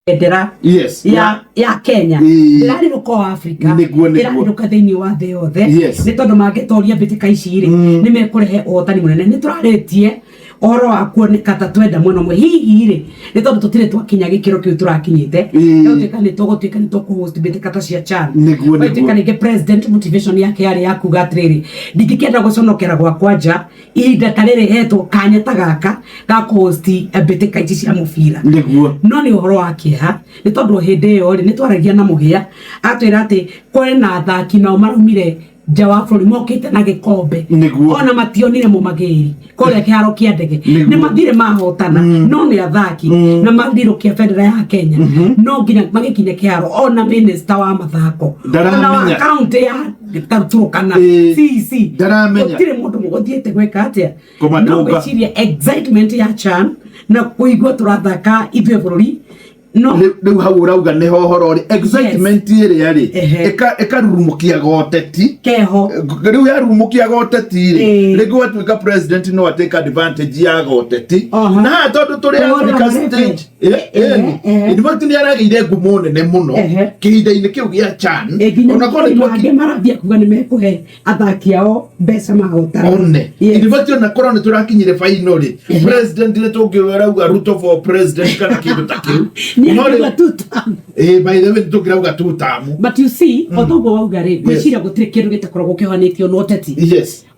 Bendera ya Kenya ĩrarirũka o Africa, Nĩguo. ĩrarirũka thĩinĩ wa thĩ yothe, nĩ tondũ mangĩtoria mbĩtĩka ici rĩ, nĩ mekũrehe ũhotani mũnene. Nĩ tũrarĩtie ũhoro wa kuoneka ta twenda mwena ũmwe hihi rĩ, nĩ tondũ tũtirĩ twakinya gĩkĩro kĩu tũrakinyĩte. Gĩgũtuĩka nĩ tũgũtuĩka nĩ tũkũhost mbĩtĩka ta cia CHAN. Nĩguo. Gũgatuĩka rĩngĩ president motivation yake yarĩ ya kuga atĩrĩrĩ, ndingĩkĩenda gũconokera gwakwa nja ihinda ta rĩrĩ hetwo kanya ta gaka ga kũhost mbĩtĩka ici cia mũbira. No nĩ ũhoro wa kĩeha, nĩ tondũ hĩndĩ ĩyo rĩ, nĩ twaragia na Mũhĩa, atwĩra atĩ kũrĩ na athaki nao maraumire nja wa bũrũri mokĩte na gĩkombe, ona mationire mũmagĩri kũrĩa kĩharo kĩa ndege. Nĩ mathire mahotana, no nĩ athaki na mathirũkia bendera ya Kenya, no nginya magĩkinya kĩharo ona minista wa mathako ona wa Ndaramenya. kaunti ya Turkana, CC, Ndaramenya. gũtirĩ mũndũ mũgũthiĩte gwĩka atĩa. Kũmatũnga. No ngwĩciria excitement ya CHAN na kũigua tũrathaka ithuĩ bũrũri no Rĩu hau ũrauga nĩho ũhoro rĩ, excitement ĩrĩa rĩ, ĩkarurumũkia goteti. Keho. Rĩu yarurumũkia goteti rĩ, rĩngĩ gwatuĩka president no atake advantage ya goteti na haha tondũ tũrĩ Kũhũra Africa marebe. stage. Ehe. In fact nĩ aragĩire ngumo nene mũno kĩhinda-inĩ kĩu gĩa CHAN. Nginya Ona korwo nĩ mangĩ marathiĩ kuga nĩ mekũhe athaki ao mbeca mahotana. One. In fact ona korwo nĩ tũrakinyire final rĩ, president nĩ tũngĩrauga "Ruto for president" kana kĩndũ ta kĩu. Nĩ No rĩu- akiuga two term. By the way, nĩ tũngĩrauga two term. But you see, o toguo wauga rĩ, ngwĩciria gũtirĩ kĩndũ gĩtakoragwo kĩohanĩtio na ũteti.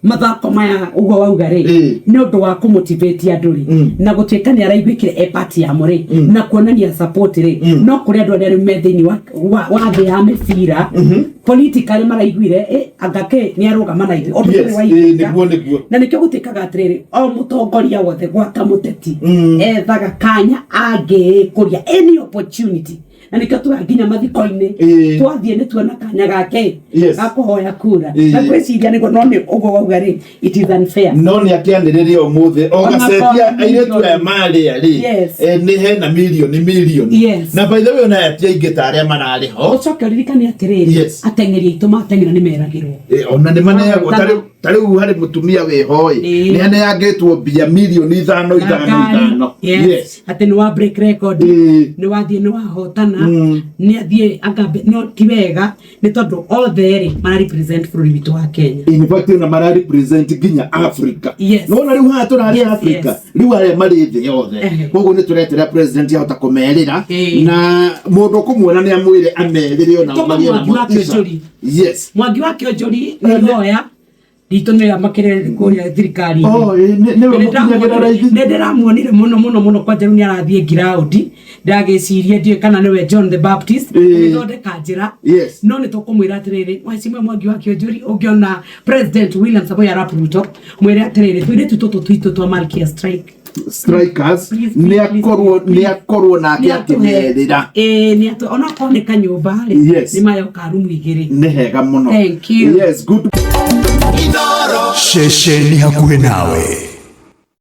Mathako maya ũguo wauga rĩ, nĩ ũndũ wa kũmotivate andũ rĩ, na gũtuĩka nĩ araiguĩkire e part yamo rĩ, na kuonania support rĩ, no kũrĩ andũ arĩa rĩu me thĩinĩ wa thĩ ya mĩbira politically maraiguire anga kĩ nĩ arũgama na ithuĩ ũndũ ũrĩ waiguĩka. Nĩguo nĩguo. Na nĩkĩo gũtuĩkaga atĩrĩrĩ, o mũtongoria wothe gwata mũteti ethaga kanya angĩĩkũria, any opportunity, na nĩkĩo tuga nginya mathiko-inĩ twathiĩ nĩ tuona kanya gake ga kũhoya kura. Na ngwĩciria nĩguo, no nĩ ũguo wauga rĩ, it is unfair. No nĩ akĩanĩrĩre ũmũthĩ o Ona gacetia korwo airĩtu aya marĩa rĩ, nĩ hena mirioni mirioni. Na by the way, ona aya ti aingĩ ta arĩa mararĩ ho. Ũcoke ũririkane atĩrĩrĩ, ateng'eri aitũ mateng'era nĩ meragĩrwo. Ona nĩ maneagwo. Ta rĩu harĩ mũtumia wĩho ĩ, nĩ aneangĩtwo mbia mirioni 5 5 5. Atĩ nĩ wa break record, nĩ wathiĩ nĩ wahotana, nĩ athiĩ agambe. No ti wega, nĩ tondũ othe rĩ, mara represent bũrũri witũ wa Kenya. In fact ona mara represent nginya Africa. Nona rĩu haha tũrarĩ Africa, rĩu arĩa marĩ thĩ yothe. Koguo nĩ tũretera president ahota kũmerĩra, na mũndũ ũkũmuona nĩ amwĩre amerĩre ona Tũma magĩe na Mwangi wa motisha. Kĩonjori. Mwangi wa Kĩonjori nĩ ihoya ritũ nĩ makĩrĩ kũrĩa thirikari-inĩ. Oh, nĩwe mũkinyagĩra raithi. Nĩ ndĩramuonire mũno mũno mũno, kwanja rĩu nĩ arathiĩ ngiraũndi, ndagĩcirie ndiũĩ kana nĩwe John the Baptist ũgĩthondeka njĩra. No nĩ tũkũmwĩra atĩrĩrĩ, mheshimiwa Mwangi wa Kĩonjori, ũngĩona President William Samoei Arap Ruto, mwĩre atĩrĩrĩ, tũirĩtu tũtũ twitũ twa Malkia Strike Strikers Please, nĩ please, akorwo please. nĩ akorwo nake Nĩ atũhe. akĩmerĩra. Ĩĩ, nĩ atũ onakorwo nĩ kanyũmba rĩ, nĩ mayoka rumu 2. Nĩ hega mũno. Thank you. Yes, good. Ceceni hakuhĩ nawe.